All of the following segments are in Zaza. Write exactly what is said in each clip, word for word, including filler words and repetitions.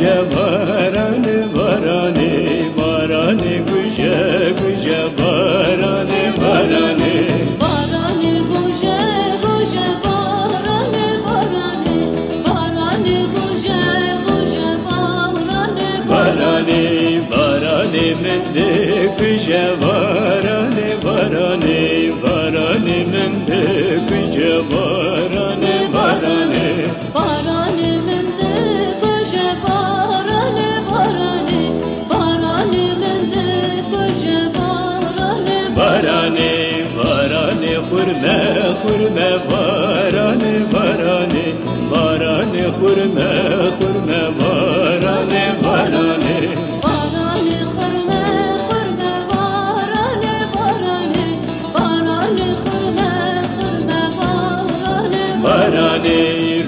Varane, varane, varane, guje, guje, varane, varane. Varane, guje, guje, varane, varane. Varane, guje, guje, varane, varane. Varane, varane, mende guje, varane, varane. Varane, mende guje, varane, varane. Baranê min de goje, baranê, baranê, baranê min de goje, baranê, baranê. Baranê, baranê, xurme, xurme, baranê, baranê, baranê, xurme, xurme, baranê, baranê. Baranê, xurme, xurme, baranê, baranê. Baranê xurme, xurme baranê. Baranê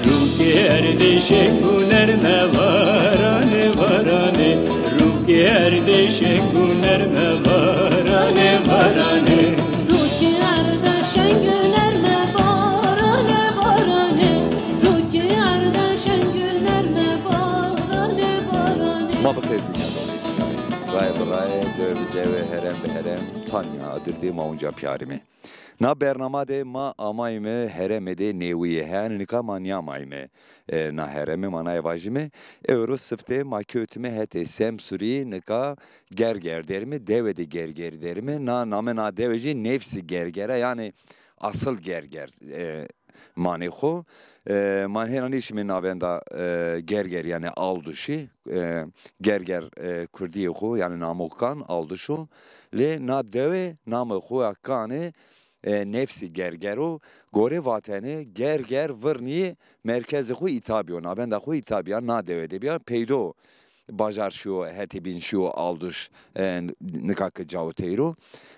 rûkê erdê şeng û nerme baranê, baranê. Rûkê erdê şeng û nerme baranê, baranê. Rûkê erdê şeng û nerme baranê, baranê. Rûkê erdê şeng û nerme baranê, baranê. Ma bi xêr dinya de. Rayê bi rayê, dewe bi dewe, herem bi herem. Tanya adir de ma unca piyarime. Na bernama de ma amayme hereme de newiyê. He, yanî nika ma nîyamayme, e, na hereme, ma naye vajime. Ewro sifte ma kewtime hetê Semsurî, nika Gerger derime, dewe de Gerger derime. Na name na dewe jî Nefsî Gerger a, yanî asıl Gerger, e, manê xo. E, ma hêna nêşîme navenda, e, Gerger, yanî Alduşî. E, Gerger, e, kurdîyê xo, yanî namokan Alduş o. Lê na dewe namê xo ya kanê, e, Nefsî Gerger o. Gore vatene Gerger virnî merkezê xo îta bîyo, navenda xo îta bîya, na dewe de bîya, peydo bajar şîyo, hetê bîn şîyo Alduş, e, nika ke cao teyr o.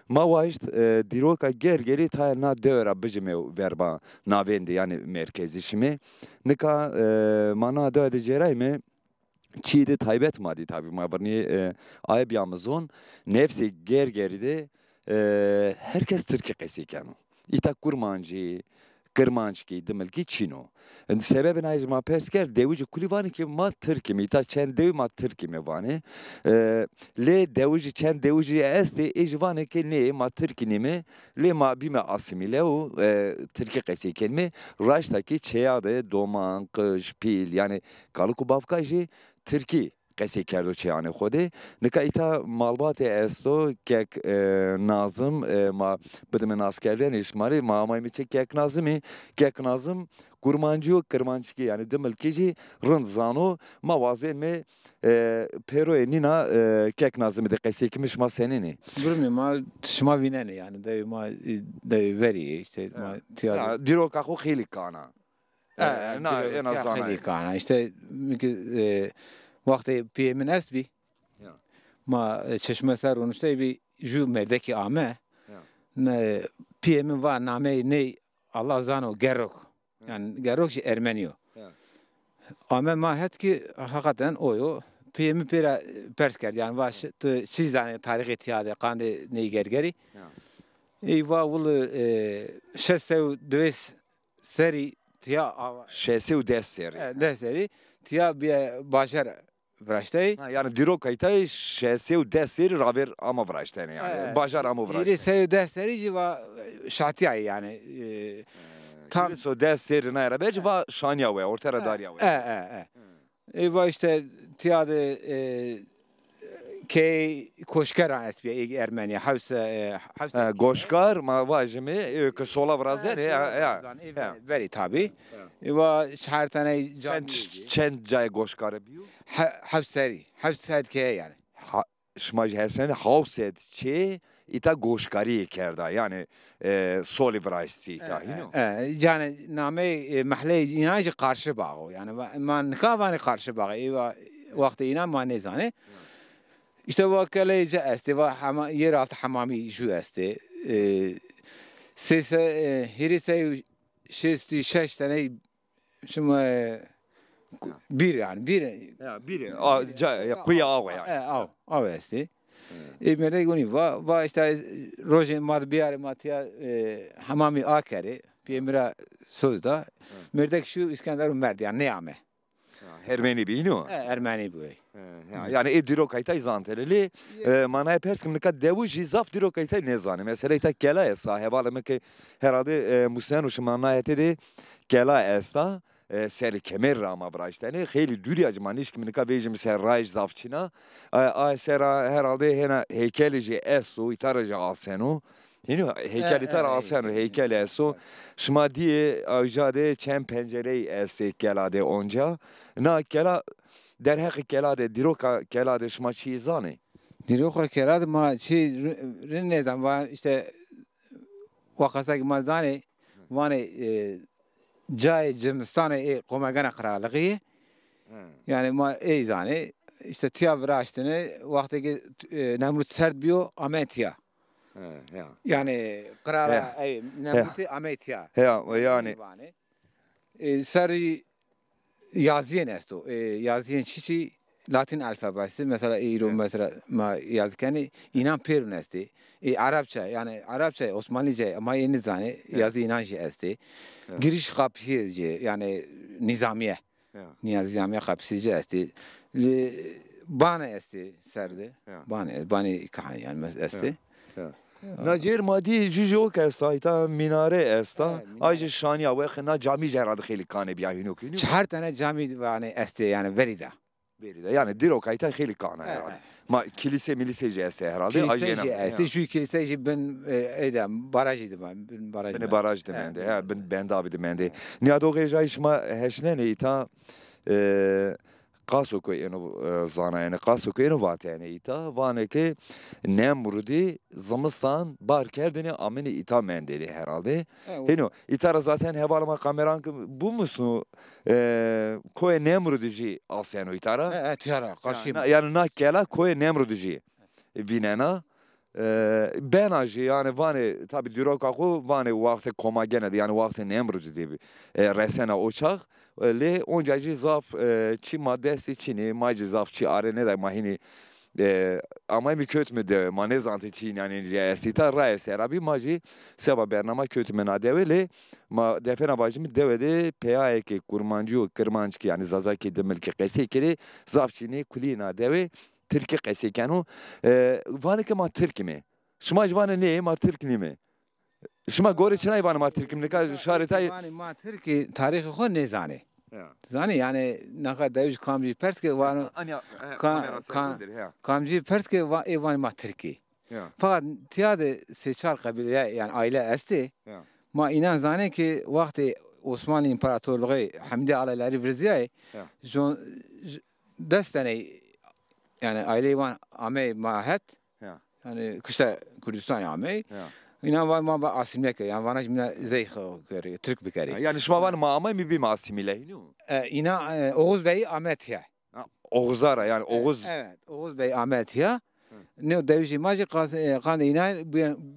Ma waşt, e, dîroka Gergerî tayê na dewe ra bijime verba navendê, yanî merkezî şime. Nika, e, ma na dewe de cêrayme, çîyê de taybet ma dî tabî, ma virnî, e, aye bîyame zon. Nefsê Gergerî de, e, her kes tirkî qesey keno. Îta kurmancî, kirmanckî, dimilkî çin o. Sebebê naye jî ma pers kerd, dewijî kulî vanê ke ma tirk îme. Îta çend dewî ma tirk îme vanê. E, lê dewijî, çend dewijî estê, ê jî vanê ke nê, ma tirkî nîme, lê ma bîme asîmîle û, e, tirkî qesey kenîme. Raşta ke çêya de doman, qij, pîl, yanî kalik û bavka jî tirkî qesey kerdo çêyanê xo de. Nika îta malbatê esto, kek, e, Nazim, e, ma bidime naskerdene şima rê, ma amayme çê kek Nazimî. Kek Nazim kurmancî yo, kirmanckî, yanî dimilkî jî rind zano. Ma wazenme, e, pêroyê nîna, e, kek Nazimî de qesey kime, şima senên ê? Durumê ma şima vînenê, yanî dewê ma, e, dewê verî yê, îşte ma tîya de. Ya, dîroka xo xeylî kan a. E, e, na, ena zanayê. Xeylî kan a. Îşte, mi ki, e, wextê pîyê min estbî, ya, ma, e, çeşme ser roniştey bî, jû mêrdekî ame. Ya. Ne, pîyê min va nameyê ney Allah zano Gerok. Ya. Yanî Gerok jî Ermenî yo. Ya. Ame ma het ki heqeten o yo. Pîyê min pê ra, e, pers kerd. Yanî va, tu çi zanê tarîxê tîya de, qandê ney Gergerî? Ya. Ey va wili, e, şeş sey û diwês serî tîya ava. Şeş sey û des serî. E, des serî. Tîya bîye bajar viraştey. Ha, yanî dîroka îta şeş sey û des serî ravêr ame viraştene yanî. E, bajar ame viraştene. Hîrê sey û des serî jî va, e, şatîya yanî. E, tam hîrê sey û des serî naye ra ber jî va şanîya we, orte ra darîya we. E, e, e. Ê va îşte tîya de, e, key koşkeran estbîye, ê Ermenîya, hewse, e, hewse. E, goşkar, ma vajime, ê ke sola virazenê, ya, ya. Verî tabî. Ê va çar tane camî. Çend, çend cayê goşkare bîyo? He-, hewt serî, hewt sed keye yanî. Ha, şima jî hesnenê hawt sed çê îta goşkarîye kerda, yanî, e, solî viraştî îta, hîno? E, e, yanî nameyê, e, mehleyê înan jî Qarşîbax o. Yanî va-, ma nika vanê Qarşîbax, ê va-, wextê înan ma nêzanê. Îşte va keleyê ci estê, va hema-, yeraltı hamamî jû estê. E, sê se-, e, hîrê sey û şêst û şeş tane Şima, e, ku-, bîr yanî, bîr. Ya, bîr. A, ca-, ya, quya awe yanî. E, aw, aw estê. Ê mêrdek gonî va, va îşte rojê ma de biyarê ma tîya, e, hamamî akerê. Pîyê mi ra soz da. Mêrdek şû Îskender û merd yanî nêame. Ya, Ermenî bî, hînî yo? E, Ermenî bî. He, ya, yanî ê dîrokayî tay zantene lê, e, ma naye pers kim nika dewijî zaf dîrokayî tay nêzanê. Mesela îta kela esta, hevalê mi ke herhalde, e, museno şima naye tede kela esta, e, serê kemerî ra ma viraştene. Xeylî dûrî ya ci ma nêşkîme nika vejîme ser rayî zaf çin a. E, a sera herhalde hêna heykelî jî esto, îta ra jî aseno. Hînî yo, heykelî ta ra aseno, heykelî esto. Şima dîyê awca de çend pencereyî estê kela de onca. Na kela, derheqê kela de, dîroka kela de şima çîyê zanê? Dîroka kela de ma çî ri-, rind nêzan. Va îşte waqasa ki ma zanê, vanê, e, cayê cimistanê ê qomegena qiraliqî yê. Yanî ma ey zanê. Îşte tîya viraştine, wextê ki, e, Nemrûd serd bîyo, ame tîya. He, ya. Yanî qirara ey Nemrûdî amey tîya. He, yanî. Vanê. E, serrî yazîyên esto. E, yazîyên çiçî? Latîn alfabesi, mesela îro mesela ma yazî kenê, înan pêrûn estê. E, Arapça, yanî Arapça, Osmanlîce, ma yê nizanê, yazî înan jî estê. Girîş qapîsîye jî, yanî nîzamîye. Ya. Nîya zî amîya qapîsê ci estê. Lê bane estê ser de. Ya. Bane, banê kahan yanî mes-, estê. Ya. Ya. Na cêr ma dî jû jî ok esta, îta mînare esta. He, mînare. Ay jî şanîya wexe na camî jî herhalde xeylî kanê bîya hînok hînî. Çar tane camî vanê estê yanî verî de. Verî de. Yanî dîrokayî tay xeylî kan a herhalde. He, he. Ma kilîse milîse jî estê herhalde. Kilîse jî estê. Jû kilîse jî bin, e, ey de, barajî de, bin barajî de. Binê baraj de mendê. He, bin bendavî de mendê. Nîyadoxê jayî şima heşnenê îta, e, qaso ke êno, e, zanayene, qaso ke êno vatene îta, vanê ke Nemrudî zimistan bar kerdêne, amenê îta mendêne herhalde. He, o. Hêno, îta ra zaten hevalê ma kameran ki bû musnu, e, koyê Nemrudî jî aseno îta ra. He, he, tîya ra, qarşî. Yanî na, yanî na kela koyê Nemrudî jî vînena. E, bena jî, yanî vanê, tabî dîroka xo vanê, waxtê Komagene de, yanî waxtê Nemrudî de, e, resena o çax. E, lê onca jî zaf, e, çî ma destî çinî, ma jî zaf çî are nêday, ma hînî, e, amay mi kewtime dewe, ma nêzantê çî yanî jî estî ta, raye sera bî, ma jî seba bernama kewtime na dewe, lê ma defêna vajîme dewe de peyayê ke kurmancî û kirmanckî, yanî zazakî, dimilkî qesey kerê, zaf çinî kulî na dewe tirkî qesey keno. E, vanê ke ma tirk îme. Şima jî vanê nê, ma tirk nîme. Şima gorê çinay vanê ma tirk îme? Nika şarê tay. Vanê ma tirk î, tarîxê xo nêzanê. Ya. Zanê yanî, nika dewij kamcî pers ke vano. Anya, he, ka-, kamera ka-, ser bindir, he. Kamcî pers ke va-, ê vanê ma tirk î. Ya. Fakat tîya de sê çar qebîle, yanî aîle estê. Ya. Ma înan zanê ki wextê Osmanlî İmparatorluğu Hemdî alaylarî virzîyayê, ya, jon-, j-, des teney, yanî aîleyê wan amey ma het. Ya. Yanî kişta Kurdistanî amey. Ya. Înan va ma ba asîmle ke. Yanî vana jî mîna zey xo kerê, tirk bikerê. Ya, yanî şima vanê ma amay mi bîme asîmle, hînî yo? E, îna, e, Oğuz Bey ame tîya. Ha, Oğuza ra, yanî Oğuz. Evet, Oğuz Bey ame tîya. Hı. Nîyo dewij ma jî qas-, e, qandê înan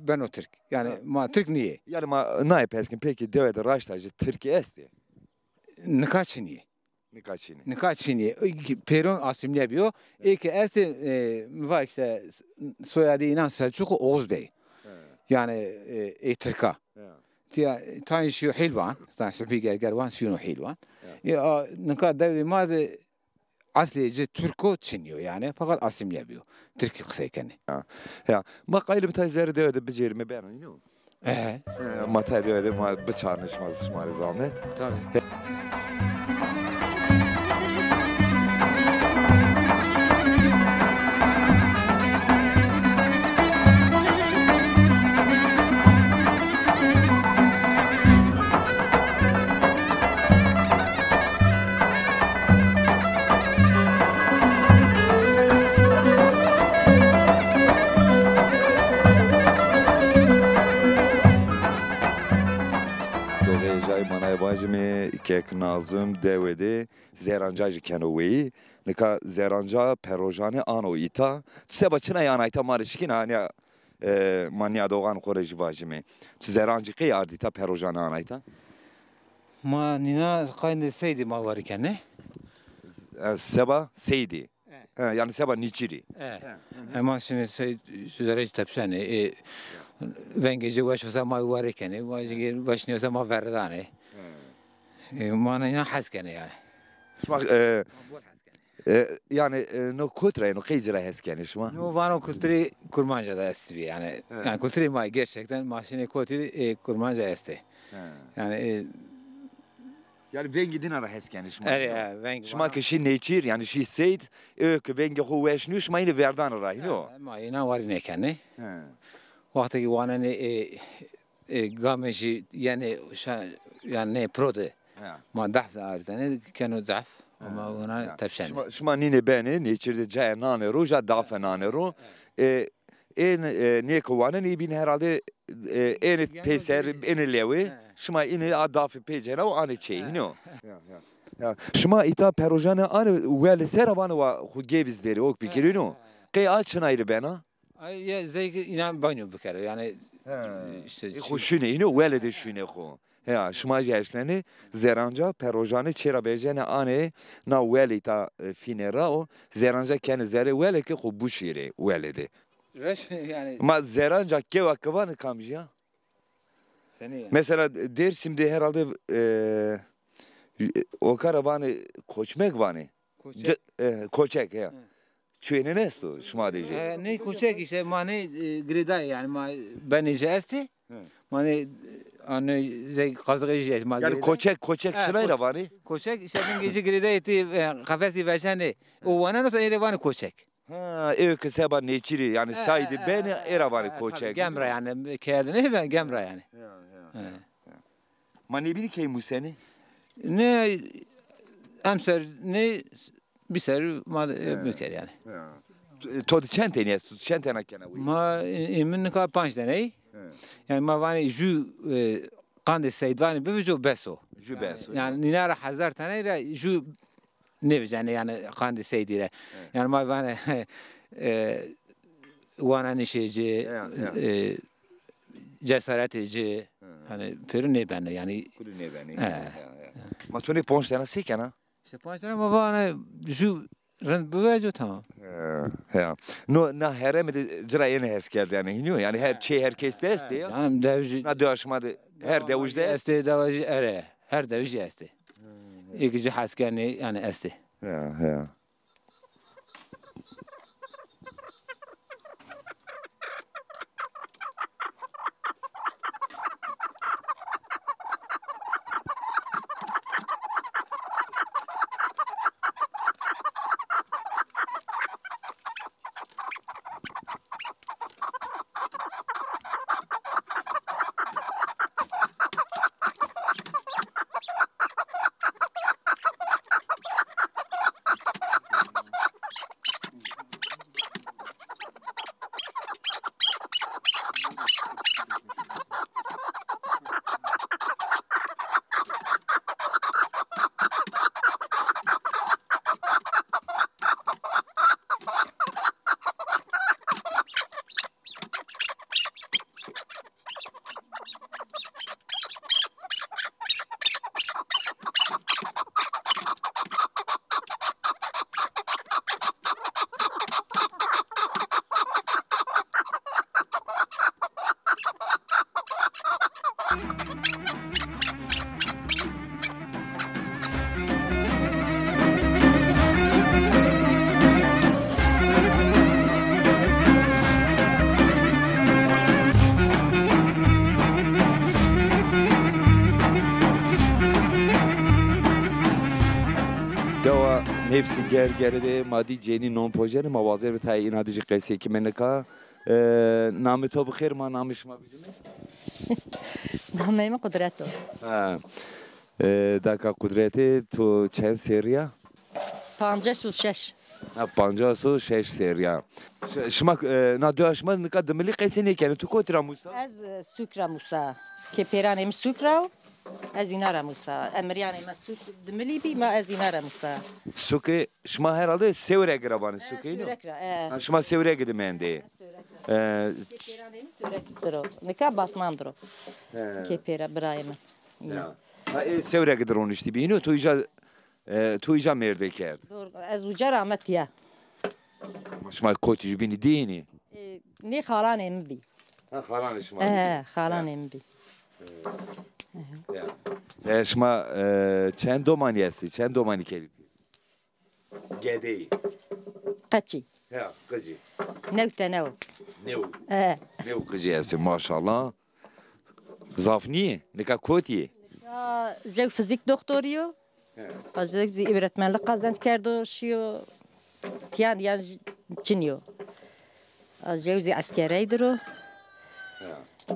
beno tirk. Yanî ma tirk nîyê. Yanî ma naye pers kim, pekî dewe de raşta jî tirkî estê? Nika çinî yê. Nika çinî. Nika çinî yê. Pêron asîmle bîyo. Ê ke estê, e, mi va îşte soyadê înan Selçuk û Oğuz Bey. He. Yanî, e, ê tirka. He. Tîya tayîn şîyo Hîlvan, tayîn Subhî Gerger van şîno Hîlvan. He. Ya, nika dewrê ma de eslê ci tirk o, çinî yo yanî, feqet asîmle bîyo. Tirkî qisey kenê. Ya. Ya. Ma qayîl îme tay zerrê dewe de bicêrîme, beno, hînî yo? Ehe. E, ma tay dewe de ma biçarnê şima, şima rê zahmet. Tabî. Doxê jay manay vajîme, kek Nazim dewe de zeranca jî keno weyî. Nika zeranca perojane ano îta. Tu seba çinay ana îta ma rê şikîna, hanî ya, e, ma nîyadoxan xo rê jî vajîme. Tu zerancî qey ardî îta perojane ana îta? Ma nîna qayndê seydî ma warî kenê. E, seba seydî. E. He, yanî seba nîçîrî. E. He. E, ma şinê sey zerê ci tepşenê. E, vengê ci weş wesa ma warî kenê. Ma jî weş nîwesa ma verdanê. He. E, ma nîna hes kenê yanî. Şima, e, e, yanî, e, no kot ra yeno, qey ci ra hes kenê şima? No vano kulturê Kurmanca de estbî yanî. He. Yanî kulturê ma gerçekten ma şinê kotî, e, Kurmanca estê. He. Yanî, e, Yanî vengê dîna ra hes kenê şima? Erê, he, vengê. Şima ke şî nêçîr, yanî şî seyd, ê ke vengê xo weş nîyo, şima înê verdanê ra, hîno? He, ma înan warî nêkenê. He. Wextê ke wanenê, e, e, gamê jî yenê şa-, yanî nê piro de. He. Ma dehf de arzenê, keno dehf. Ama ona tepşenê. Şima, şima nînê benê, nêçîr de cayê nanê ro, ja dafe nanê ro. E, Ê, e, nê ke wanenê, ê bîn herhalde, e, ênê peyser, ênê lewê, şima înê a dafî pê cena û anê çê, hîno? Ya, ya. Ya, şima îta perojane anê wele ser a vanê wa xu gêvîz derê, ok bikirîno. Qey a çinay rê bena? Ay, ya, zey ke înan banyo bikero, yanî, işte, ê xu şûnê, hîno, wele de şûnê xu. Ya, şima jî eşlenê, zeranca, perojane çê ra vejenê anê, na wele îta, e, fînê ra o, zeranca kenê zerê wele ke xu buşîrê wele de. Reş, yanî. Ma zeranca kewa ke vanê kamcî ya? Senî ya? Mesela Dêrsim de herhalde, e, o kara vanê koçmek vanê. Koçek. Ce-, e, koçek, ya. Hı. Çuyênen esto şima de jî? E, ney koçek işte, ma ney, e, girêdayê yanî ma benê jî estê. Hı. Ma ney, e, anê zey qazixê jî est, ma. Yanî girêdayê. Koçek, koçek çinay ra vanê? Koçek işte bingê jî girêdayê tê, e, qefesî vejenê. O waneno se ê rê vanê koçek. Ha, ê ke seba nêçîrî, yanî saydî benê, ê ra vanê koçek. Gem ra yanî, keye de nêben, gem ra yanî. Ya, ya, ya. Ma nêbînî key musenî? Nê, emser nê, bî ser ma de, e, biker yanî. Ya. To, to de çend tenî esto? To çend tena kena wî? Ma, e, e, min nika panc teney. Yanî ma vanê jû, e, qandê seyd vanê bivico bes o. Jû bes o. Yanî nîna ra hezar teney ra jû nêvicenê yanî qandê seydî ra. Yanî ma vanê, e, wanenişê ci, e, cesaretê ci, yanî pêro nêbeno yanî. Kulî nêbenê. E. Ya, ya. Ma to nê panc tena sey kena? İşte panc tena ma vanê jû rind biveco tamam. E, ya. No, na herême de ci ra ênê hes kerdene, hînî yo? Yanî her çê her kes de estê ya. Canım, dewijî. Na dewa şima de her dewij de estê? Estê, dewa jî erê. Her dewijî estê. Ê ke ci hes kenê yanî estê. Ya, ya. Dewa Nêfsî Gergere de ma dî cênî non pojenê, ma wazeme tayê îna de jî qesey kime nika. E, namê to bi xêr, ma namê şima bijîme? Nameyê mi Qudret o. Ha. E, daka Qudretê, to çend serrî ya? Pancas û şeş. Ha, pancas û şeş serrî ya. Ş-, şima, e, na dewa şima nika Dimilî qesey nêkenê. Tu kotî ra musa? Ez, e, Sûk ra musa. Kê pêranê mi Sûk ra o. Ez îna ra musa. Emirîyanê ma Sûk Dimilî bî, ma ez îna ra musa. Sûkê şima herhalde Sêwregi ra vanê, Sûkê îno? Sêwregi ra, e. Ha, şima Sêwregi de mendê. E, Kê pêranê mi Sêwregi dir o. Nika Batman dir o. He. Kê pêra birayê mi. Ya. Ha, ê Sêwregi de roniştî bî. Îno to îja, e, to îja mêrde kerd. Doğru. Ez uca ra ame tîya. Ama şima kotî jubînî dînî? E, nê xalanê mi bî. Ha, xalanê şima bî. E, xalanê mi bî. Ya. E, şima, e, çend domanî estî? Çend domanî kerî? Gedeyî. Qeçî. Ya, qicî. New tene o. New. E. New qicî estê, maşallah. Zaf nîyê, nika kotî yê? Ya, jew fizîk doktorî yo. He. A jew zî öğretmenlik kazanç kerdo, şiyo. Tiyan yan j-, çinî yo. A jew zî eskerey dir o. He.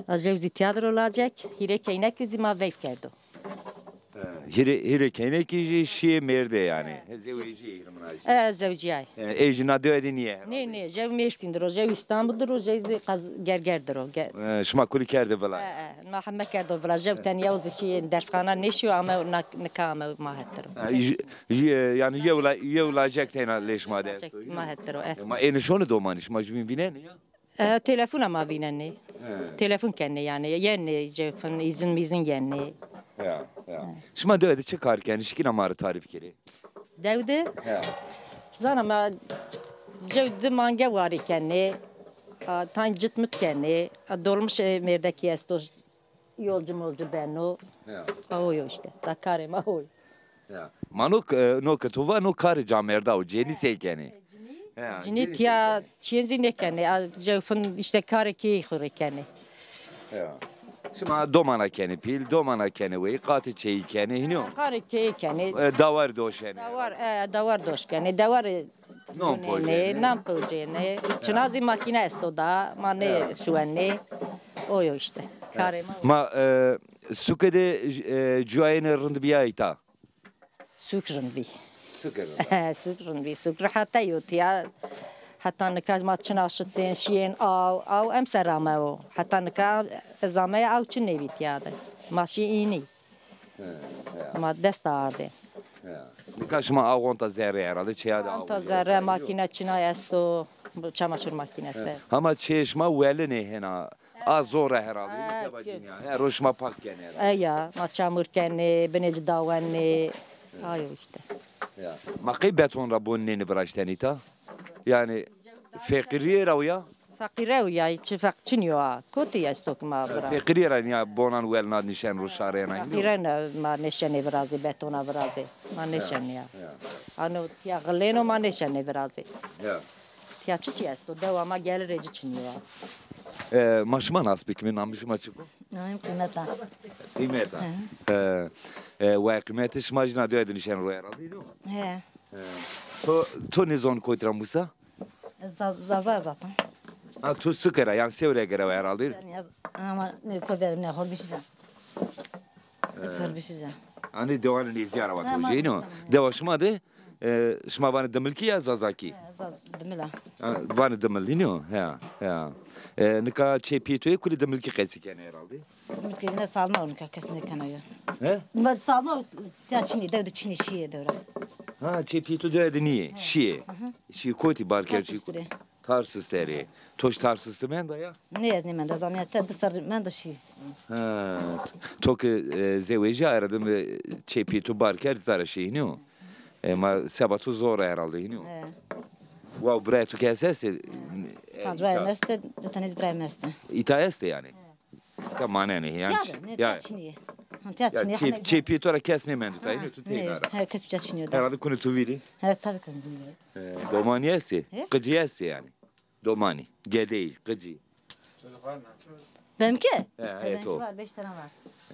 A jew zî tiya dir o lacek. Hîrê keynekî zî ma veyv kerdo. He. Hîrê, hîrê keynekî jî şiyê mêrdê yanî. He, zewejîyê hîrê min a jî. E, zewcîyay. E, ê jî na dewe de nîyê herhalde. Nê, nê, jew Mêrsîn dir o, jew Îstanbul dir o, jew zî qaz-, Gerger dir o. Ger- E, şima kulî kerde vila. E, e, ma heme kerdo vila. Jew tenya o zî şîyê dersxana nêşîyo, ame na-, nika ame ma het dir o. E, j-, j-, e, yanî yew la-, yew lacek teyna lê şima de esto. Ma het dir o, e. E, ma ênî şonê domanî, şima jubîn vînenê ya? E, telefona ma vînenê. He. Telefon kenê yanî. Yenê, jew fin, îzin mîzin yenê. Ya, ya. Şima dewe de çi kar kenê? Şikîna ma rê tarîf kerê. Dew de? Ya. Zana ma jew di mange warî kenê. A, tayn cit mit kenê. A, dolmuş, e, mêrdekî esto. Yolcu molcu beno. Ya. A, o yo îşte. Da karê ma o yo. Ya. Ma no k-, e, no ke to va no karê camêrda o, cinî sey kenê? Ya, cinî tiya çîyên zî nêkenê. A, jew fin îşte karê keyî xo rê kenê. Ya. Şima domana kenê pîl, domana kenê weyî, qatê çeyî kenê, hînî yo? Karê keyî kenê. E, dawar doşenê. Dawar, e, dawar doş kenê. Dawar, e, non pocênê, nan pocênê. Çina zî makîne esto da, ma nêşuwenê. O yo îşte. Karê ma. Ma, e, suke de, e, cuwayêne rind bîya îta? Sûk rind bî. Sûk rind. Sûk rind bî. Sûk rihete yo tiya. Heta nika ma çina şitên, şiyên aw, aw emser ame o. Heta nika ez ameya aw çi nêbî tiya de. Ma şî înî. He, he. Ma dest ardên. He. Nika şima aw onta zerrê herhalde, çeya de aw. Onta zerre, makîne çina esto, çamaşır makînesi. He. Hama çê şima welinê hêna. A zor e herhalde, yine seba cinîyan. Her roj şima pak kenê herhalde. E ya, ma çamur kenê, binê ci dawenê. Ayo işte. Ya. Ma qey beton ra bon nênî viraştenî ta? Yanî feqîrîye ra o ya? Feqîre o ya, çi feq-, çinî yo a. Kotî esto ki ma vira. Feqîrîye ra nîya bonan welna nişen ro şarena. Feqîre ne, ma nêşenê virazê, betona virazê. Ma nêşenê ya. Ya. Ano tiya xilêno ma nêşenê virazê. Ya. Tiya çiçî esto? Dewa ma gelirê ci çinî yo. E, ma şima nas bikimî, namê şima çik o? Namê Qîmet a. Qîmet a. He. E, e, way Qîmetî, şima jî na dewe de nişen ro herhalde, no? He. E, to, to nêzon kotî ra musa? Za-, Zaza zaten. Ha, to Suke ra, yanî Sêwrege ra way herhalde. Yanî yaz-, ama ne, ko derim ne, Holbişî ca. Holbişî ca. Anî dewanê nêzîya ra vato jeyno. Dewa şima de E, şima vanê Dimilkî ya Zazakî? E, Za-, Dimil a. Ha, vanê Dimil, hînî yo? Ya, ya. E, nika çê pîyê to yê kulî Dimilkî qesî kenê herhalde? Dimilkî ne salma o nika, kes nêkena yo. He? Nika salma o, ya çinî, dew de çinî şîyê dew ra. Ha, çê pîyê to dewe de nîyê, şîyê. Şîyê kotî bar kerd, şîyê kotî? Tarsus derê. To jî Tarsus de menda ya? Nê, ez nêmenda, zamîya te di serr menda şî. Ha, to ke, e, zewejîya, herhalde mi çê pîyê to bar kerd, îta ra şî, hînî yo? E, ma seba to zor a herhalde, hînî yo? He. Wow, birayê to ke est, estê? Panc birayê mi estê, di tenê zî birayê mi estê. Îta estê yanî? Îta manenê, yanî. Tiya de, nê, tiya çinî yê. Ha, tiya çinî yê, çê pîyê to ra kes nêmendo ta, hînî yo, to teyna ra. He, kes uca çinî yo da. Herhalde kunê to vîrî? He, tabî kunê vîrî. E, domanî estê? He? Qicî estê yanî? Domanî, gedeyî, qicî. Benimki? He, he, to. Benimki var, beş tane var.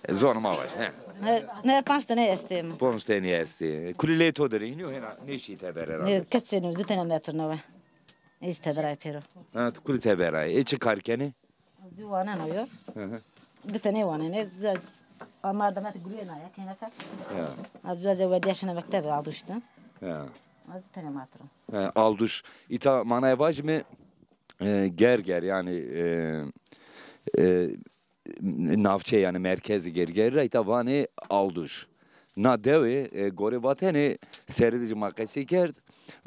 E, zonê ma vaj, he. He, ne, panc tane estê mi? Panc tane estê. Kulî lê to der ê, hînî yo, hêna nêşî teber ra? Ne, kes çênî, zû tene metr no we. Ez teberayî pêro. Ha, tu kulî teberayî. Ê çi kar kenê? Zû waneno yo. Hı hı. Di tenê wanenê. Zû ez amar demet gurê naye, kêneka. Ya. Ez zû ez werdîya şina mektebe, Alduş de. Ya. Ez zû tenê matro. Ha, Alduş. Îta manaya vajîme, e, Gerger, yanî, e, e, navçe, yanî merkezê Gergerî ra îta vanê Alduş. Na dewe, e, gorê vatene, serê de ci ma qesey kerd,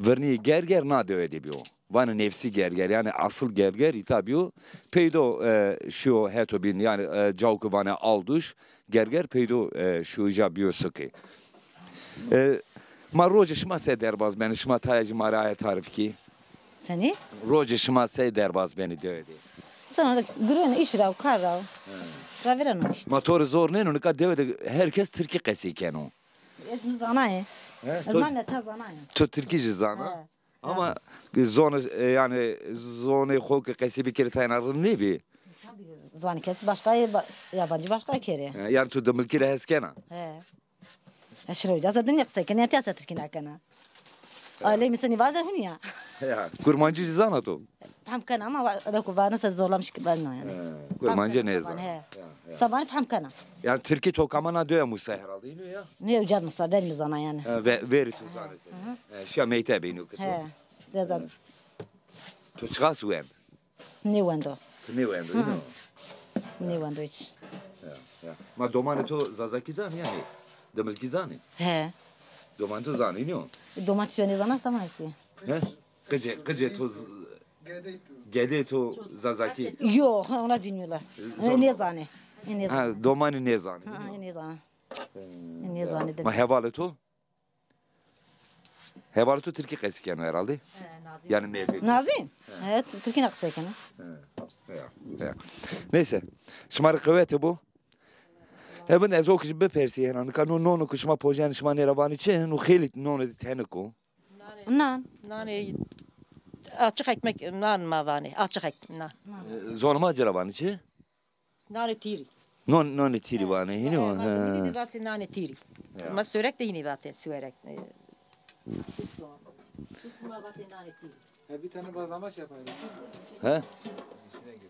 virnîyê Gerger na dewe de bîyo. Vanê nefsî Gerger, yanî asıl Gerger îta bîyo. Peydo, e, şîyo heto bîn, yanî, e, cawo ke vanê Alduş, Gerger peydo, e, şîyo îja bîyo Suke. E, ma rocê şima se derbaz benê, şima taya ci ma rê aye tarîf kî? Senî? Rocê şima se derbaz benê dewe de? Zana de girêno îş ra, kar ra. He. Ravêreno îşte. Ma to rê zor nêno, nika dewe de her kes tirkî qesey keno. Ez mi zanayê. He? Ez To, na nete zana ya. To tirkî jî zana. He. Ama zonê, e, yani zonê xo ke qesî bikerî tayna rind nêbî. Tabii, ziwanê kes başka ye, ba-, yabancı başka kerê. E, yani tu dimilkî ra hes kena? He. Eşref, uca se dimilkî qisey kena, ya tîya se tirkî nakena. Ailê mi senî vaze hunî ya. Ya, kurmancî jî zana to? Fehm kena ama va-, eda ku vana se zorlamış ki ben yani. He, kurmancî nêzana. He. Ya, ya. Sabanî fehm kena. Yani tirkî to kama na doya musa herhalde, ino ya? Ne uca musa, ver mi zana yani. He, ve-, verî to zanê. He, şiya mektebê ino ki to. He. Zezem. To çiqas wend? Nêwendo. Ti nêwendo, ino? Nêwendo hiç. Ya, ya. Ma domanê to zazakî zanî yanî? Dimilkî zanî? He. Domanê to zanî, ino? Doman tişo nêzana, sama ki. He? Qicê, qicê to z-, gedê to zazakî. Yok, ha, onlar bilmiyorlar. Zor. Nêzanê. Nêzanê. Ha, domanî nêzanê. Ha, nêzanê. Nêzanê. Ma hevalê to? Hevalê to tirkî qesî keno herhalde? He, Nazîn. Yani mêrdê. Nazîn? He. He, tirkî na qisey keno. He, ya, ya. Neyse. Şima rê qewete bo. Hebin ez o kişî bipersî hena. Nika no nono ku şima pojenî şima nê ra vanî çi? No xeylî nonê tenik o. Nan. Nanê, açık ekmek nan ma vanê. Açık ekmek nan. E, zonê ma ci ra vanî çi? Nanê tîrî. Non, nonê tîrî vanê, hînî o? He, ma dimilî de vatê nanê tîrî. Ya. Ma sörek de hînî vatê, sörek. E, ma vatê nanê tîrî. Ya, bir tane bazlama şey yapayım. He?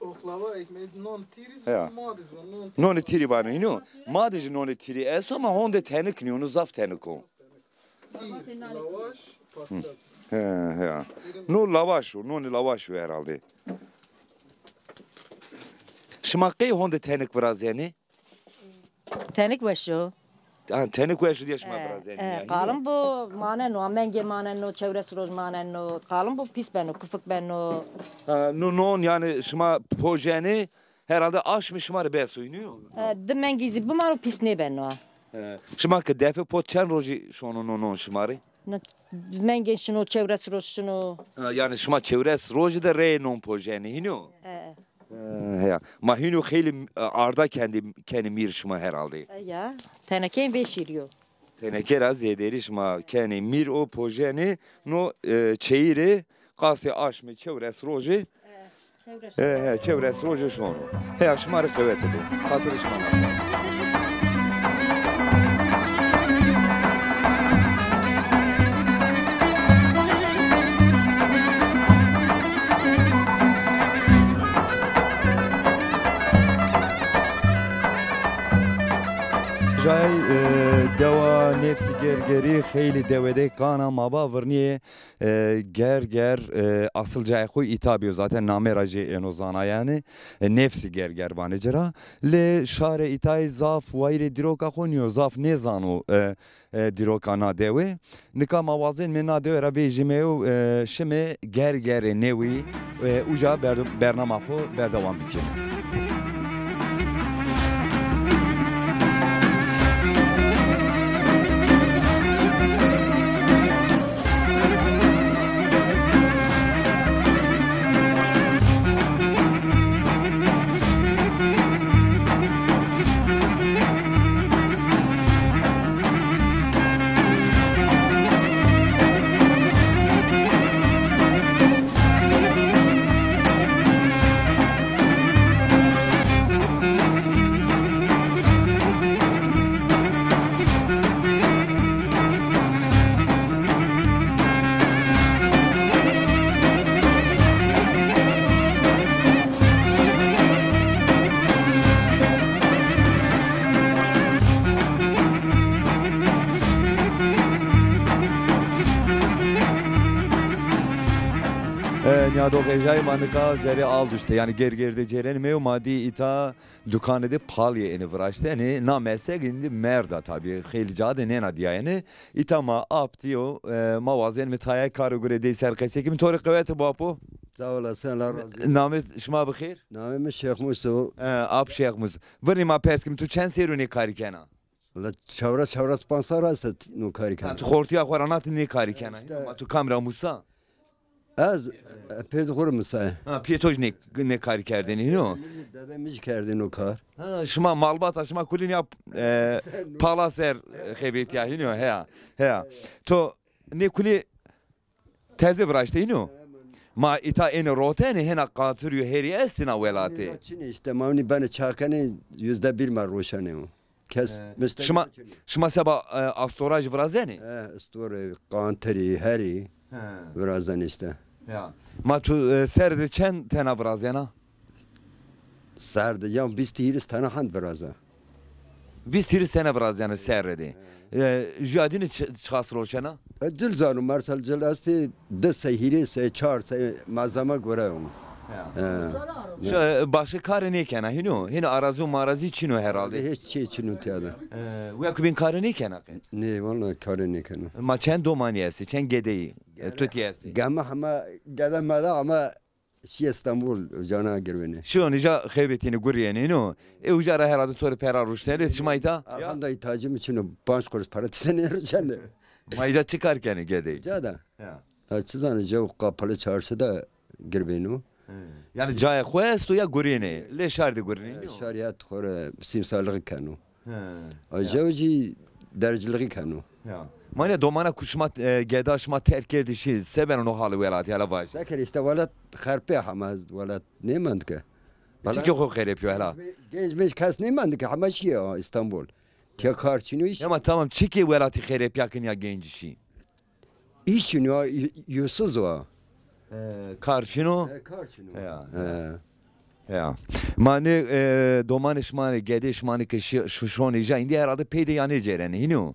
Oklava ekmeği non tîrî, ya, ma diz var, non tîrî. Nonê tîrî vanê, hînî o? Ma de jî nonê tîrî esto, ma honde tenik nîyo, no zaf tenik o. Tîr, lawaş, patlıcan. He, he. No lawaş o, nonê lawaş o herhalde. Şima qey honde tenik virazenê? Tenik weş o. Ha, tenik weş o diye şima virazenê ya. Qalin bo maneno, amenge maneno, çewres roj maneno. Qalin bo pîs beno, kufik beno. Ha, no non yani şima pojenê herhalde aşmî şima rê bes o, nîyo? E, di mengî zî bimano pîs nêbeno. E, şima ke defê pot çend rojî şono no non şima rê? No, mengê şino, çewres roj şino. E, yani şima çewres rojî de reyê non pojenê, hînî yo? E, e. E, heya. Ma hînî yo xeylî, e, arda kendî, kenî mîr şima herhalde. E, ya. Tenekeyên vê şîrî yo. Teneke ra zêderî şima kenê mîr o pojenê no, e, çeyîrê qasê aşmê çewres rojê. E, çewres. E, he, çewres rojê şono. Heya şima rê qewete bo. Xatirê şima nasî. Jay, e, dewa Nefsî Gergerî xeylî dewedê kana ma va virnîyê, e, Gerger, e, asil cayê xo îta bîyo. Zaten namê ra jê êno zana yanî. E, Nefsî Gerger vanê ci ra. Lê şarê îtayî zaf wayîrê dîroka xo nîyo, zaf nêzano, e, e, dîroka na dewe. Nika ma wazenîme na dewe ra vejîme û, e, şime Gergerê newî, e, uca ber-, bernama xo berdewam bikîme. E, nîyadoxê jayê ma nika zerê Aldûş de, yanî Gerger de cêrenîme û ma dî îta dukanê de palîyê ênê viraştenê. Na meslek îndî merda tabî, xeylî ca de nêna dîyayene. Îta ma ap dîyo, e, ma wazenîme tayê kar û gurê dey ser qesey kîme. To rê qewete bo apo. Sağ olasın, Allah razı olsun. Namê şima bi xêr? Namê mi Şêxmûs o. E, ap Şêxmûs. Virnî ma pers kîme, tu çend serrî yo nê karî kena? La çewres, çewres panc serrî est no karî kena. Ha, tu xortîya xo ra nati nê karî kena. Îşte. Ma tu kam ra musa? Ez, e, pêr xo rê misayê. Ha, piyê to jî nê, nê karî kerdêne, hîno? Dede mi jî kerdêne o kar. Ha, şima malbata şima kulî nîya, e, pala ser, e, xebetîya, hîno, heya, heya. To nê kulî teze viraştê, hîno? Ma îta ênê rotene, hêna qatirî û herî estê na welatê? Çinê îşte, ma winî benê çakenê, yüzde bir ma roşenê o. Kes, e, muşterî şima, çinê. Şima seba, e, astora jî virazenê? E, astorê, qantirî, herî virazenê îşte. Ya. Ma tu, e, serre de çend tena virazena? Serre de ya vîst hîris tena hend viraza. Vîst hîris tena virazena serre de. E, jûya dîne çi-, çiqas roşena? E, cil zano, mersel cil estê, di sey, hîrê sey, çar sey, malzeme gore o. Ya. E. Şi, e, başka karê nêkena, hîno? Hîno arazî û marazî çin o herhalde. Hiç şey çin o tîya de. E, wekî bîn karê nêkena qe? Nê, walla karê nêkena. Ma çend domanî estê, çend gedeyî, e, tutî estê? Geme hema gede mede ama şî Îstanbul, cana girwenê. Şîyo nîja xebetîne, gurîyenê, hîno? E, uca ra herhalde to rê pera ruşnenê, şima îta? Elhamdulîllah, îhtacî mi çin o, panc quruş para tîse nêruşenê. Ma îca çi kar kenê gedeyî? Îca de. Ya. Ha, çi zanê, jew Kapalı Çarşı de girvêno. He. Yanî cayê xo esto ya gurînê? Lê şar de gurînê? E, şarî het xo rê sîmsarlixî keno. He. A jew jî dercilixî keno. Ya. Ma nê domana ku şima, e, geda şima terk kerdî şî, se beno no halê welatî, hela vajî? Seker îşte welat xerpê hema, welat nêmend ke. Çikê xo xerepîyo hela? Genc menc kes nêmend ke, hema şîye Îstanbul. Tîya kar çin o, îş. Ya ma tamam, çikê welatî xerepîya ke nîya genc şî? Îş çin o, î-, îşsiz o. E, kar çin o? E, kar çin o. Ya. E. Ya. Ma nê, e, domanê şima nê, gedê şima nê ke şi-, şi-, şonê îja îndî herhalde pey de ya nêcêrenê, hîno?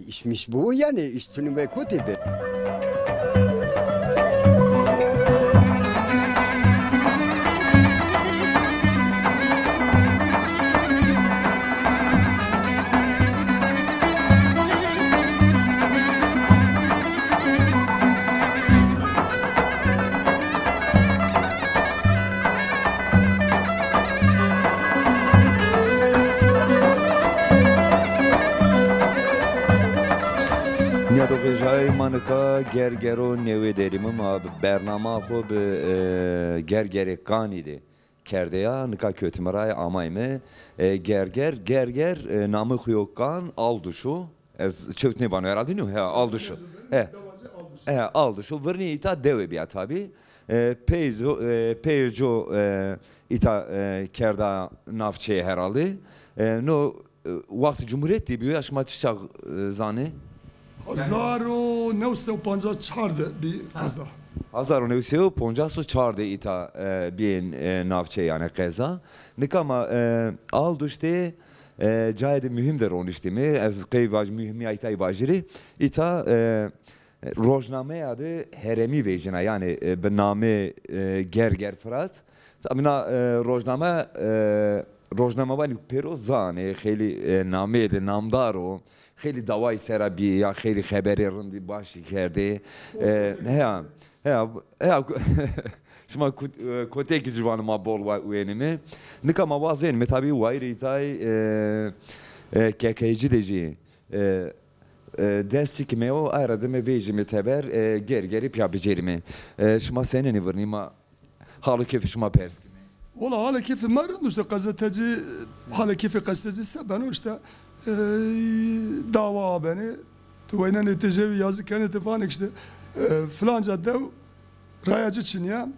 Îş miş bo yanî, îş çin o, be kotê be. Nîyadoxê jayê ma nika Gergero nêwê derîme, ma bernama xo bi, e, Gergerê Kanî de kerdeya, nika kewtime raye amayme. E, Gerger, Gerger, e, namê xo yo kan Alduş o. Ez çewt nêvano herhalde, nîyo? He, Alduş o. He. He, Alduş o. Virnî îta dewe bîya tabî. E, pey do-, e, peyê co, e, îta, e, kerda navçeyê herhalde. E, no, e, wextê Cumhuriyet de bîyo ya şima çi çax, e, zanê? Hezar û new sey û pancas çar de bî qeza. Hezar û new sey û pancas û çar de îta, e, bîyên, e, navçe yanî qeza. Nika ma, e, Alduş de, e, cayê de muhîm de roniştîme. Ez qey vaj muhîmîya îtayî vajîrî. Îta, e, rojnameya de herêmî vejîna, yanî, e, bi namê, e, Gerger Firat. Tabî na, e, rojname, e, rojnamevanî pêro zanê, xeylî, e, nameyê de namdar o, xeylî dawayî sera bî ya xeylî xeberê rindî başî kerdê. E, heya, heya, heya, şima kut-, e, kotekî zî vanê ma bol wa-, wenîme. Nika ma wazenîme tabî wayîrê îtay, e, e, kekeycî de jî, e, e, dest çikîme o, aye ra dime vejîme teber, e, Gergerî pîya bicêrîme. E, şima senînî virnî, ma hal û kêfê şima pers kîme. Wela halê kêfê ma rind o îşte, qezetecî, halê kêfê qezetecî se beno îşte, e, dawa abenê, tu weynenê tê jewî yazî kenê, ti vanê îşte, e, filanca dew raya ci çin ya, ya,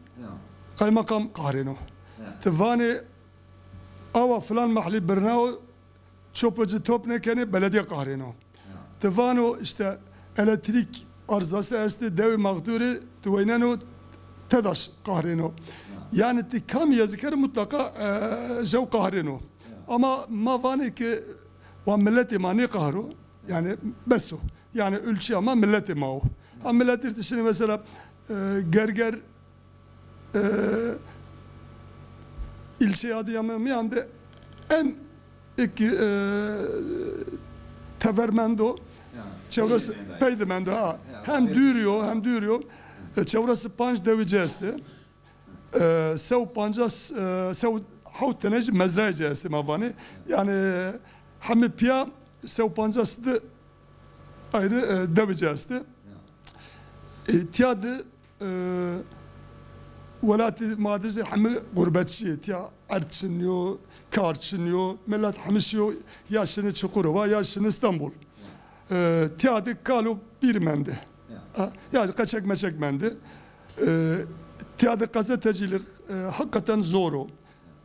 qaymeqam qahrêno. Ya. Ti vanê awa filan mehlî birna o, çopo ci top nêkenê, belediye qahrêno. Ya. Ti vano îşte elektrîk arzası estê, dewê mexdûrê, ti weyneno TEDAŞ qahrêno. Ya. Yanî ti kamî ya zî kerê mutlaqa, e, jew qahrêno. Ya. Ama ma vanê ke wa miletê ma nêqahro, yanî bes o. Yanî ulçîya ma miletê ma o. Ha miletî ti şinê mesela, e, Gerger e, îlçeya Adıyaman mîyan de en iki, e, tever mendo. Ya, çewres pey de mendo. Pey de mendo, ha. Ya, hem dûrî yo, hem dûrî yo. E, çewres û panc dewicî estê. E, se û pancas, e, se û hewt tene jî mezrayê ci estê ma vanê. Yanî hemî pîya se û pancas di ayrı, e, dewicî estê. E, tîya de E, welatê ma de zî hemî gurbetçî yê. Tîya erd çin yo, kar çin yo. Milet hemî şiyo, ya şinî Çukurova, ya şinî Stenbol. E, tîya de kal û pîr mende. Ya. Ha, ya qeçek meçek mende. E, tîya de qezetecîlik, e, heqîqeten zor o.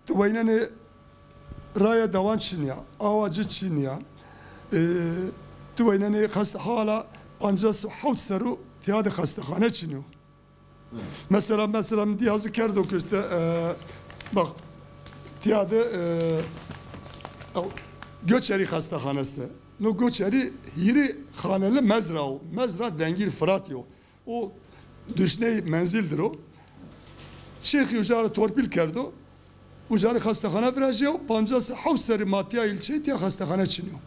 Tu weynenê raya dewan çin ya, awa ci çin ya. E, tu weynenê xeste-, hala pancas û hewt serr o tîya de xestexane çin yo. Mesela, mesela mi dî yazî kerdo ke îşte, e, bak, tîya de, e, ew, Göçeri Xestexanesi. No Göçeri hîrê xaneli mezra o. Mezra Dengîr Firat yo. O duşney menzîl dir o. Şêxî uca rê torpîl kerdo. Uca rê xestexane virajîya û pancas hewt serrî ma tîya îlçeyî tîya xestexane çin yo.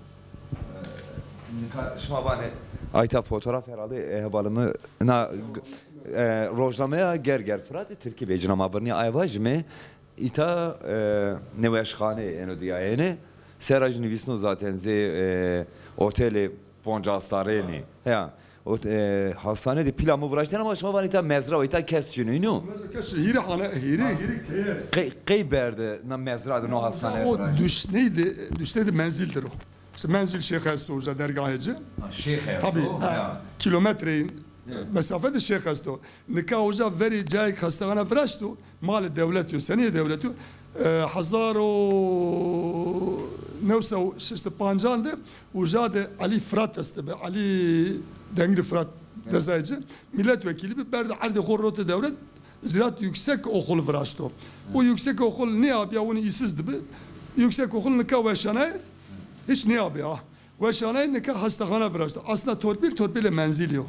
Nika şima vanê ayta fotoğraf herhalde, e, hevalimi na, e, rojnameya Gerger Firatî tirkî vecîna ma birnî ay vajîme. Îta, e, nêweşxane eno dîyayene. Sera jî nivîsno zaten zê, e, otelê poncas serrenî. Ya. O, e, hastane de pîla mi viraştene ama şima vanê îta mezra wa, îta kes çin o, îno? Mezra kes çin, hîrê hane, hîrê, hîrê keye est. Qey, qey berde na mezra de no hastane viraşt? O duşney de, duşney de menzîl dir o. Îşte menzîl şêx esto uca dergahê ci. Ha, şêx esto. Tabî, ha, ya. Kîlometreyîn mesafe de şêx esto. Nika uca verî cayêk xestexane viraşto. Malê dewletî yo, senîyê dewletî yo. E, hezar û new sey û şeştî pancan de uca de Elî Firat estibi. Elî Dengirî Firat dezayê ci. Milletvekîlî bi, berde erdê xo rotê dewlet, Ziraat Yüksek Okul viraşto. O yüksek okul nêabîya, winî îsiz dibi. Yüksek okul nika weşanayê, hîç nêabîya. Weşanayê nika hastexane viraşto. Aslında torpîl, torpîlê menzîlî yo.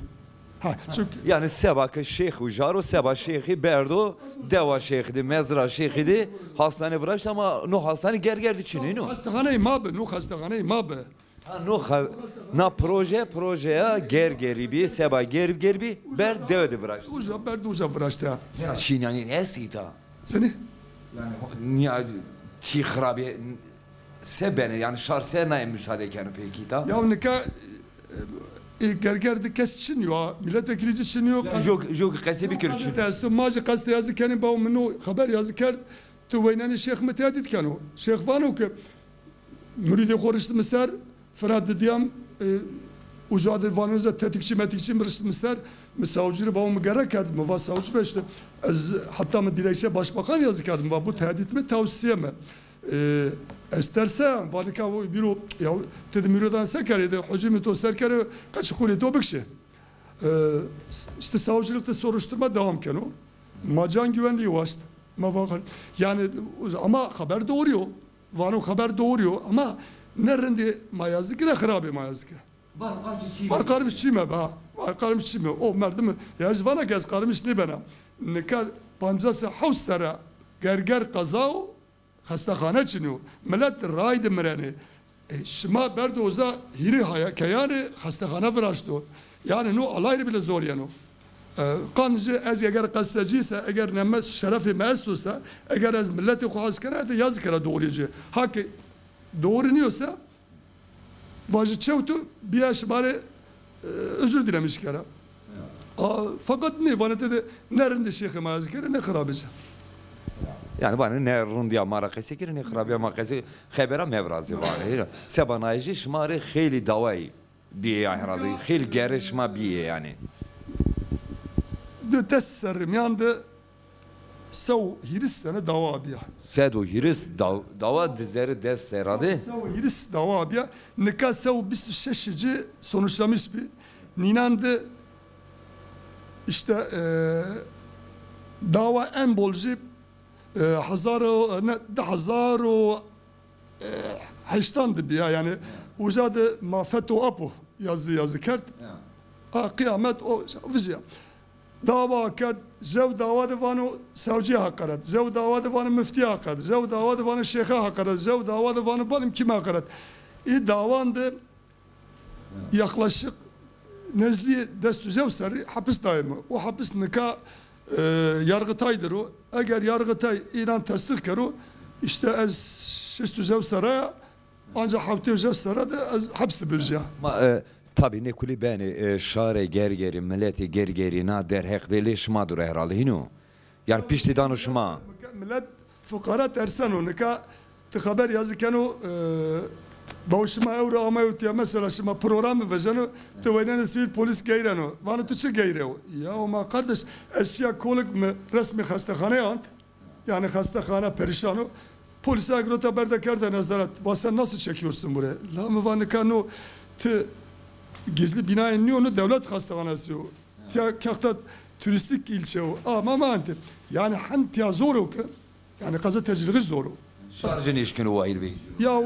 Ha, çünkü yanî seba ke şêx uca ro, seba şêxî berdo, dewa şêxî de, mezra şêxî de hastane viraşt ama no hastane Gerger de çin o, îno? Hastexaneyê ma bi, no hastexaneyê ma bi. Ha, no ha-, na proje, projeya Gergerî bî, seba Gerger bî, ber dewe de viraşt. Uca, berdo uca viraşt ya. Hena çin yanî est îta? Senî? Yanî ho-, nîya çî xirabî se benê, yanî şar se naye musade keno pêkî ta? Ya nika, e, e, Gerger de kes çin yo, ha, milletvekîlî ci çin yo. Ya, jok, jok qesê bikir çin. Esto, ma jî qestê yazî kenî, bawo mi no xeber yazî kerd, tu weynenî şêx mi tehdît keno. Şêx vano ke murîdê xo riştî mi ser, fina didîyam, e, uca de vanê ci tetikçî metikçî mi riştî mi ser, mi savcî rê bawo mi gerek kerd, mi va savcî be îşte, ez heta mi dilekçe başbakan yazî kerd, mi va bu tehdît mi, tavsiye mi. E, ez terseyam, va nika bîro, ya ti de murîdan se kerê de, hocî mi to ser kerê, qeçê xulê to bikişê. E, îşte savcılıkta soruşturma devam keno. Ma can güvenliği waşt. Ma va, yanî ama xeber doğru yo. Vano xeber doğru yo ama ne rindê ma yazî kir, ne xirabê ma yazî kir. Var qarmiş çî me ba. Var qarmiş çî me. O merdim ya, ez vana ke ez qarmiş nêbena. Nika pancas hewt serre Gerger qeza o, xestexane çin o. Milet ray de mirenê. E, şima berdo uza hîrê haya-, keyan rê xestexane viraşto. Yanî no Allay rê bile zor yeno. E, qan ci ez eger qestecî se, eger neme şerefê mi esto se, eger ez miletê xo hez kena, de yazî kera doğruyê ci. Ha ke doğru nîyo se, vajî çewt o, bîya şima rê, e, özür dilemiş kera. A, feqet nê, vanê tede ne rindê şêxê ma yazî kerê, ne xirabê ci. Yanî vanê ne rindîya ma ra qesey kerê, ne xirabîya ma qesey, xebera mevirazê vanê. Seba naye jî şima rê xeylî dawayî bîyê ya herhalde. Xeylî gerre şima bîyê yanî. Di des serrî mîyan de se û hîris sene dawa bîya. Sed û hîris daw-, dawa di zerrî des serra de. Se û hîris dawa bîya. Nika se û bîst û şeş ci sonuçlamış bî. Nînan de îşte, e, dawa en bol jî, e, hezar û, ne, di hezar û e, heştan de bîya, yanî uca de ma FETÖ-APO yazî, yazî kerd. Ya. A, qîyamet o vijîya. Dawa kerd, jew dawa de vano savcîya heqeret, jew dawa de vano muftîya heqeret, jew dawa de vano şêxe heqeret, jew dawa de vano balim kîme heqeret. Î dawan de yaklaşık nezdî des û jew serrî hepis dayê mi. O hepis nika, e, Yargıtay dir o. Eger Yargıtay înan tesdîq kero, îşte ez şeşt û jew serre ya, anca hewtê û jew serre de ez heps de bivîjîya. Ma, e, Tabî nê kulî benê, e, şarê Gergerî, miletê Gergerî na derheq de lê şima dû ra herhalde hîno. Yanî piştî dano şima. Millet fuqara terseno, nika ti xeber yazî keno, e, baw şima ewro amayo tiya, mesela şima programî vejeno, ti weynenê sivîl polîs geyreno. Vano tu çi geyrew? Ya ma kardeş, ez şiya kolik mi resmî xestexaneyê ant. Yani xestexane perişan o. Polîs egro te berde kerde nezaret. Va sen nasıl çekiyorsun buraya? La mi va nika no ti gizli binayê nîyo, no devlet hastanesi o. Tiya kexta turistik ilçe o. Ama ma ente. Yani hen tiya zor o ki. Yani gazetecilik zor o. Şarjin işkin o wahir bey. Ya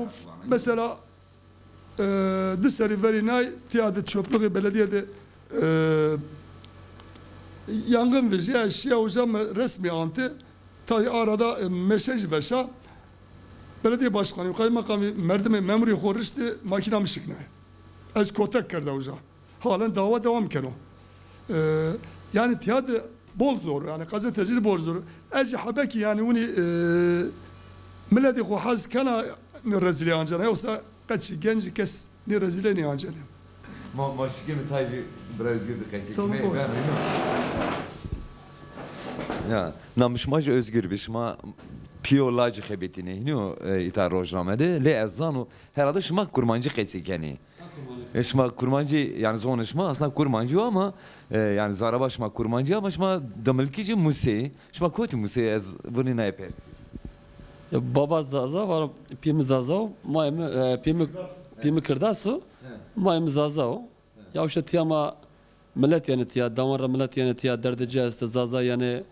mesela e, di serî verî nay tiya de çöplüğü belediye de, e, yangın vejîya, şiya uca mi resmî ante. Tabii arada, e, mesaj veşa. Belediye başkanı, kaymakamı, merdimê memurî xo riştî, makîna mi şiknay. Ez kotek kerda uca. Halen dava devam keno. E, yani tiya de bol zor, yani gazetecî bol zor. Ez jî hebekî yani winî, e, miletê xo hez kena nê rezîlê ancena, yoksa qet jî genc kes nê rezîlê nêancenê. Ma, ma şikê mi tay jî bira Özgür de qesey kime. Tamam, olsun. Ya, namê şima jî Özgür bi, şima pîyo lacî xebetînê. Hînî yo, e, îta rojname de. Lê ez zano, herhalde şima kurmancî qesey kenê. E, şima kurmancî, yani zonê şima aslında kurmancî yo ama, e, yani zareba şima kurmancî ama şima dimilkî jî musê. Şima kotî musê, ez vurnî naye pers. Ya, baba Zaza var, pîyê mi Zaza o, mayê mi, e, pîyê mi, pîyê mi Kirdas o, mayê mi Zaza o. Ya işte tiya ma milet yani tiya, dawan ra milet yani tiya, derdê ci este, Zaza yani,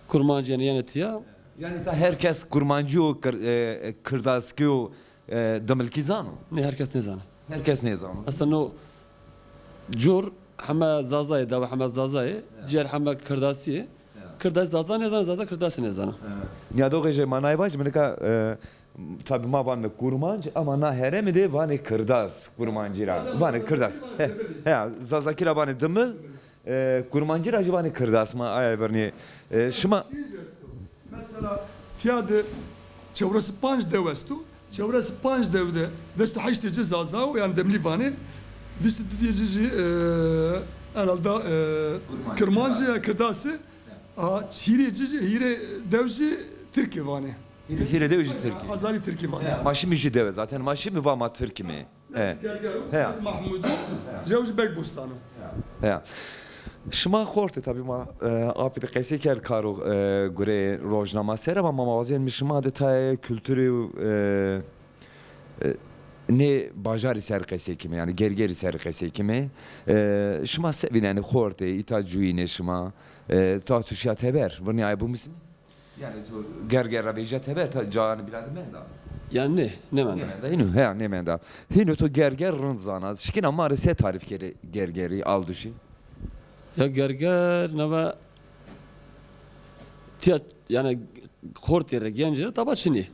kurmancî yani, yani tiya. Yani ta herkes kurmancî yo, kir-, e, e, kirdaskî yo, e, dimilkî zano? Nê, herkes nêzano. Herkes nêzano. Aslında o cur heme Zazayê, dawa heme Zazayê, cêr heme Kirdasî yê. Kirdasî Zaza nêzano, Zaza Kirdasî nêzano. Nîyadoxê jê manayê vaj, mi nika, e, tabî ma vanme kurmanc, ama na herêmî de vanê kirdas, kurmancî ra. Vanê kirdas. He, he, Zazakî ra vanê dimil, e, kurmancî ra jî vanê kirdas, ma aye vernî. E, şima... Mesela tiya de çewres û panc dew esto. Çewres û panc dew de des û heştê ci Zaza o, yani Demlî vanê. Vîst û didî ci jî, e, herhalde, e, Kurmancî ya Kirdasî. A, hîrê ci jî, hîrê dew jî Tirkî vanê. Hîrê, hîrê dew jî Tirkî. Azarî Tirkî vanê. Ma şîme jû dewe zaten, ma şîme va ma Tirkî me. He. Gerger o, Seyîd Mahmûd o, jew jî Beg Bostan o. He. Şima xortê tabî ma, e, apî de qesey kerd karo, e, gureyê rojnama ser, ama ma wazên mi şima de tayê kulturî, e, e, nê bajarî ser qesey kime, yani Gergerî ser qesey kime. E, şima se vînenê xortê, îta cuyînê şima, e, ta tu şiya teber, vurnî aye bimusnî? Yani tu Gerger ra vejîya teber, ta cayanê bîna de menda? Yani nê, nêmenda. Nêmenda, hîno, he, nêmenda. Hîno tu Gerger rind zana. Şikîna ma rê se tarîf kerê Gergerî, Alduşî? Ya Gerger nava tiya, yani xortî rê, gencî rê taba çinî.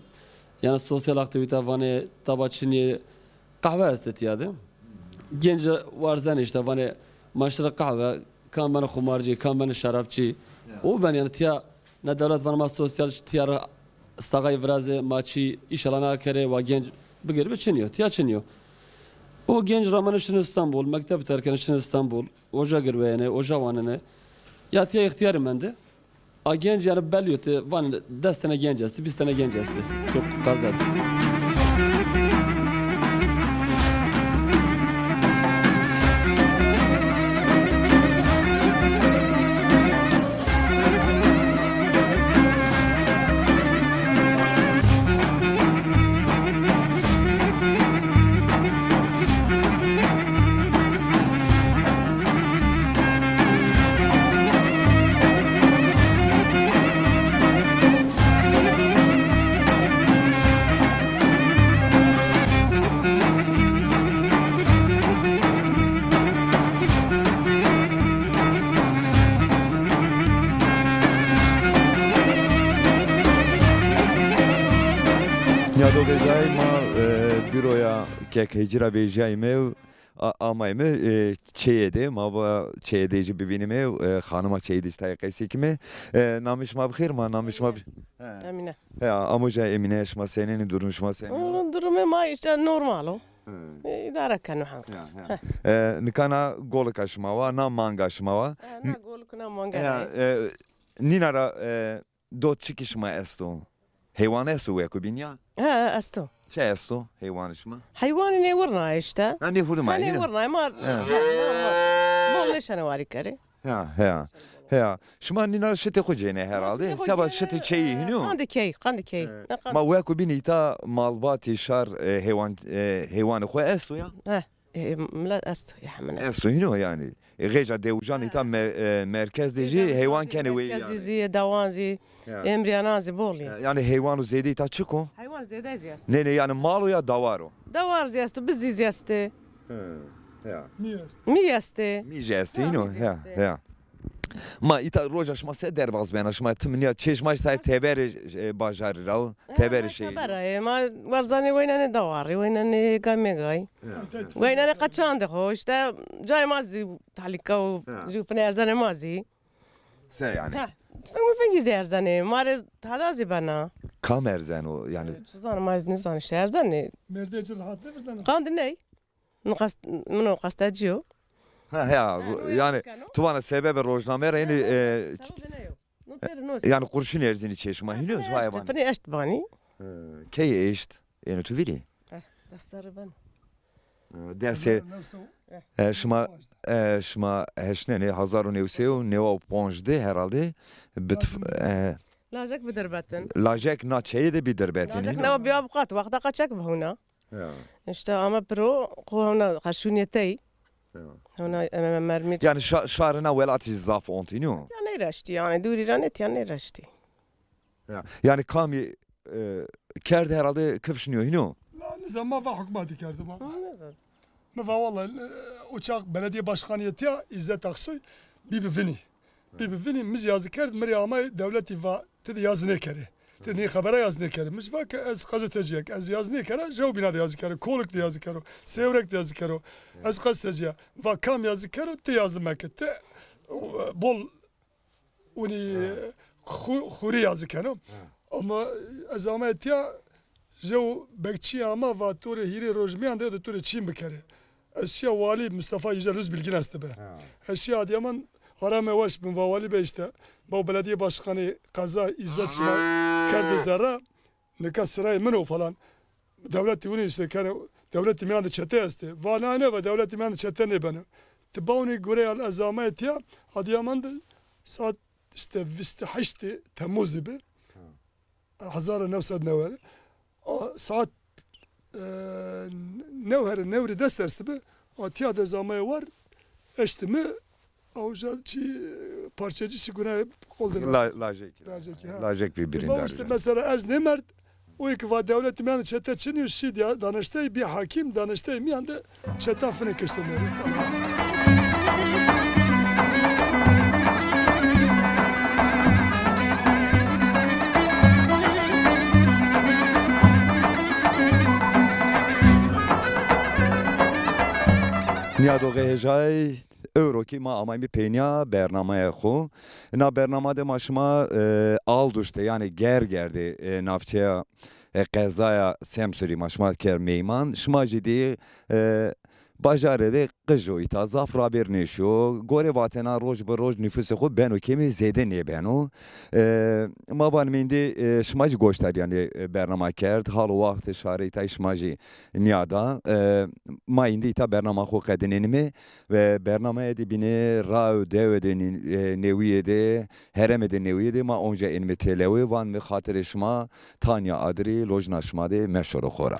Yani sosyal aktivîte vanê, taba çinî, qehwe estê tiya de. Genc warzenê işte vanê ma şirê qehwe, kam benê xumarcî, kam benê şerabçî. Ya. O ben yani tiya, ne dewlet vanê ma sosyal, tiya ra saxayî virazê, ma çî, înşallah na kerê wa genc bigirî bi, çinî yo, tiya çinî yo. O genc ramenê şinê Îstanbul, mekteb terkenê şinê Îstanbul, oja girweyenê, oja wanenê. Ya tiya îxtîyarî mendê. A genc yani belî yo, ti vanê des tene genc estê, bîst tene genc estê. Çok qezet. Nîyadoxê jayê ma, e, bîroya Kek Hecî ra vejîyayîme, a-, amayme, e, çêyê de, ma va çêyê de jî bivînîme, e, xanima çêyê de jî tayê qesey kîme. E, namê şima bi xêr ma, namê şima bi-, he. Emîne. He, amo jayê Emîne, şima senîn ê, durumê şima senîn o? Durumê ma işte normal o. Hı. E, îdare keno hewqî. Ya, ya. Heh. E, nika na golika şima wa, na manga şima wa. E, na golik, na manga. Ya, e, nîna ra, e, dot çikî şima esto? Heywan esto weko bîn ya? He, esto. Çi esto heywanê şima? Heywanê nê wirna işte. Ha, nê hurma, ha, nê yine wirna, ma, he, he, ma, ma. Bol nêşenê warî kerê. Ya, ya. Ya. Şima nîna şitê xo cênê herhalde. Şitê xo cênê, seba şitê çeyî, e, hînî yo? Qandê key, qandê key. E, ne qand- ma weko bîn îta malbatî şar, e, heywan, e, heywanê xo esto ya? He. E, milet esto, ya hemin esto. Esto hîno yanî. E, xêca dewijan îta me-, e, merkez de jî heywan kenê weyî yanî. Merkezî zî, dewan zî, ya, emrîyanan zî bol î. Ya, yanî heywan û zêde îta çik o? Heywan zêde zî esto. Nê, nê, yanî mal o ya dawar o? Dawar zî esto, biz zî estê. Hı, ya. Mî estê. Mî estê. Mî jî estê, ha, hîno, mî jî estê. Ya, ya. Ma îta roja şima se derbaz bena? Şima tim nîya çê şima jî tayê teberê, e, bajarî ra o, teberê şeyî. Teber a, e, ma werzanê weynanê dawarî, weynanê gamegay. Ya. Weynanê qeçandê xo, işte cayê ma zî talîka û, ya, jû finê erzanê ma zî. Se yanî? Ha, fing û fingî zî erzanê, ma rê tada zî bena. Kam erzeno yanî? Suzan ma ez nêzan işte erzanê. Mêrdê ci rehat nêvirdeno. Qand ney. Min qest-, min o qestecî yo. Ha, ya, ha, ro-, yanî, tu vana sebebê rojname ra, yanî, e, yanî qurşun erzînî çê şima, hînî yo, tu hayvan. Finê eşt banî. Hı, key eşt? Êno tu vîrî? Eh, dest serrî ben. E, dest serrî. E, şima, e, şima heşnenê hezar û new sey û newa û ponc de herhalde bit-, e, lajek bidirbetin. Lajek na çeyê de bidirbetin. Lajek newa bîya biqat, wexta qaçak bi hewna. Ya. İşte ama piro, xo hewna qerşûnê tey. Ya. Hewna, e, mermî. Yanî şa-, şarê na welatî zaf ontî, nîyo? Ya nêreştî yanî, dûrî ra nêtîya nêreştî. Ya. Yanî kamî, e, kerd herhalde kifş nîyo, hîno? La, nizam ma va hukmatî kerdi ma. Ha, nizam. Mi va wellahî, e, o çax belediye başkanîye tîya, İzzet Aksoy, bî bi vinî. Bî bi vinî, mi zî yazî kerd, mi rê amay dewletî va, ti de yazî nêkerê. Ti de nê xebera yazî nêkerê. Mi zî va ke ez qezetecîyek, ez yazî nêkera, jew bîna de yazî kero, Kolik de yazî kero, Sêwreg de yazî kero. Ez qezetecîya. Va kam yazî kero, ti yazî meke. Ti, e, bol winî, ha, xu-, xurî yazî keno. Ha. Ama ez amay tîya, jew bekçî ama va to rê hîrê roj mîyan de, de to rê çîn bikerê. Ez şiya walî Mustafa Yücel Özbilgin estibi. Ha. Ez şiya Adıyaman, arame weş bin, va walî be işte. Baw belediye başkanı qeza İzzet şima kerde zerre. Nika sirayê min o falan. Dewletî winî işte kene, dewletî mîyan de çete estê. Va na ne va dewletî mîyan de çete nêbeno. Ti bawnî gureyal ez amaya tîya, Adıyaman de saat işte vîst û heştê Temmuzî bi. Ha. Hezar û new sed newed. A, saat, e, new herê newrî dest estibi. A tîya de ez amaya war, eştimi, awca çi, parçecî çi guna qol de. La-, lajekî. Lajekî, ha. Lajek bî birîndar. Baw işte mesela ez nêmerd, o ki va dewletî mîyan de çete çinî yo, şî diya daniştey, bî hakim, daniştey mîyan de çeta finê kişto mêrê. Nîyadoxê hêjayî, ewro kî ma amaymî peynîya bernameyê xo. Na bernama de ma şima, e, Alduş de, yanî Gerger de, e, navçeya, e, qezaya Semsûrî ma şima kerd meyman. Şima jî dî, e, bajarê de qij o îta, zaf rabêr nêşo. Gorê vatena roj bi roj nufusê xo beno kêmî, zêde nêbeno. E, ma vanîme îndî, e, şima jî goşdarîyanê, e, bernama kerd. Hal û waxtê şarê îtay şima jî nîya da. E, ma îndî îta bernama xo qedînenîme ve bernameyê de bîne ra û dewe de nî-, e, newîye de, herêmê de newîye de ma onca ênîme têlewe, vanîme xatirê şima, tanya adirî lojna şima de meşoro xora.